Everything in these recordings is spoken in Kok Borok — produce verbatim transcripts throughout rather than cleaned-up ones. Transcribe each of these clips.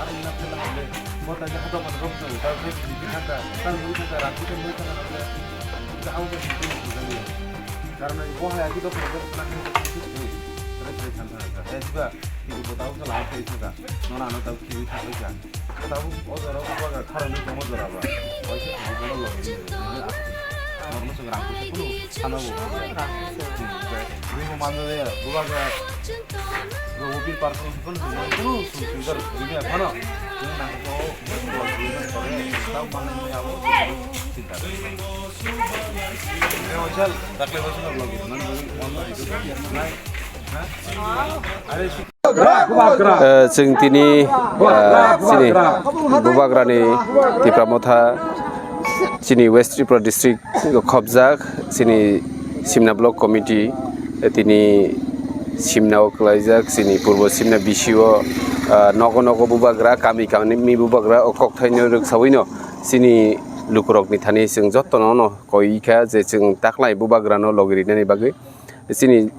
Aro ina khe na hole, mo ta je hata man rok to, ta je di di khata, ta lui khata, rak di khata, ta hole. Ita au ta di di khata ni. Karon bo hai ati to khata khata ni. Tere tere khata khata. Eh, siba, di bo ta au ta la khata khata. No na no ta ki khata khata. Ta au o jora ko ga khara ni mo jora ba. Oi se ko lo lo. Normal se rang kusa kunu sana bo. Rimo mando de bubagra. Robo pil park kunu kunu kunu kunu kunu kunu kunu kunu nang ko. Tau mana ni abo. Cinta. Oichal dakle oichal lagi mana lagi mana itu. Are si Eh, chwng tini, eh, chini bubagrani Tipra Motha, chini West Tripura district khobjak, chini Simna Block Committee, eh, tini Simna o kwlaijak, chini Purbo Simna B C o, eh, nogo nogo bubagra, kami kami bubagra o kokthaino rwksawino chini lukurokni thani chwng jotono no koi kha je chwng taklai bubagrano logi rinani bagwi. Chini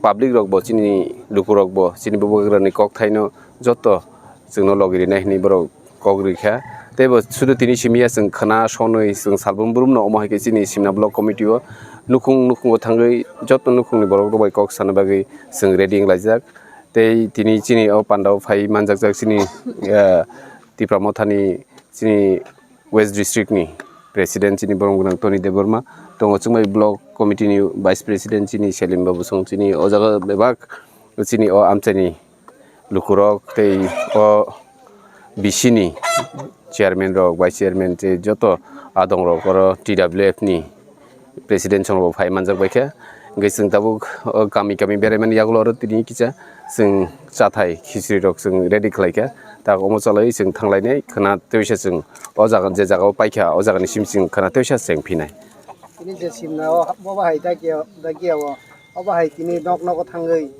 public rok bo, chini lukurok bo, chini bubagrani kokthaino joto chwngno logi rinai hinwi borok kok rikha. Tei bo sudu tini simi ya chwng khna sonwi chwng salbrum brumno omo hai khe chini Simna Block Committee o nukhung nukhungo thangwi joto nukhungni borok rok bai kok sana bagwi chwng ready wnglaijak. Tei tini chini o pandao phai manjakjak chini, eh, Tipra Mothani chini West District ni President chini borom gwnang Tony Debbarma, tongo chwngbai Block Committee ni Vice President chini Selim Babu Song, chini o jaga bebak chini o amchaini lukurok tei o B C ni chairman rok, vice chairman tei joto adong rok oro T W F ni President chwng bo phai manjak bai khe. Hwnkhe chwng tabuk, o, kami kami beraimani yagulo oro tini kisa chwng chathai khichri rok chwng ready khlai kha. Tak omo chalwi chwng thanglainai khwna twisa chwng o jaga je jaga o paikha o jaga ni simi chwng khwna twisa chwng phinai. Tini je simna o bo bahai dakia dakia o, o bahai tini nok nogo thangwi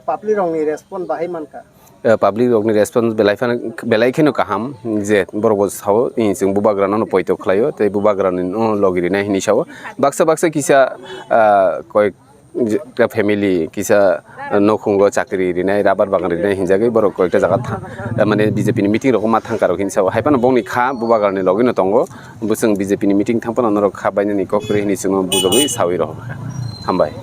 public rokni respond bahai mankha. Eh, public rokni response belai phano, belai kheno kaham je borok bo sao, "Ih, chwng bubagrano no poito khlaio, tei bubagrani no logi rinai," hinwi sao. Baksa baksa kisa, ah, koyek je-, ta family kisa, ah, nokhungo chakri rinai, rubber bagan rinai hinjagwi borok koyekta jaga tha-, ah, mane B J P ni meeting rok ma thangka rok hinwi sao. Hai phano bongni kha bubagrani logi no tongo, bwswng B J P ni meeting thang phano norok kha bainani kok kwrwi hinwi chwngno bujogwi sawi rw kha. Hambai.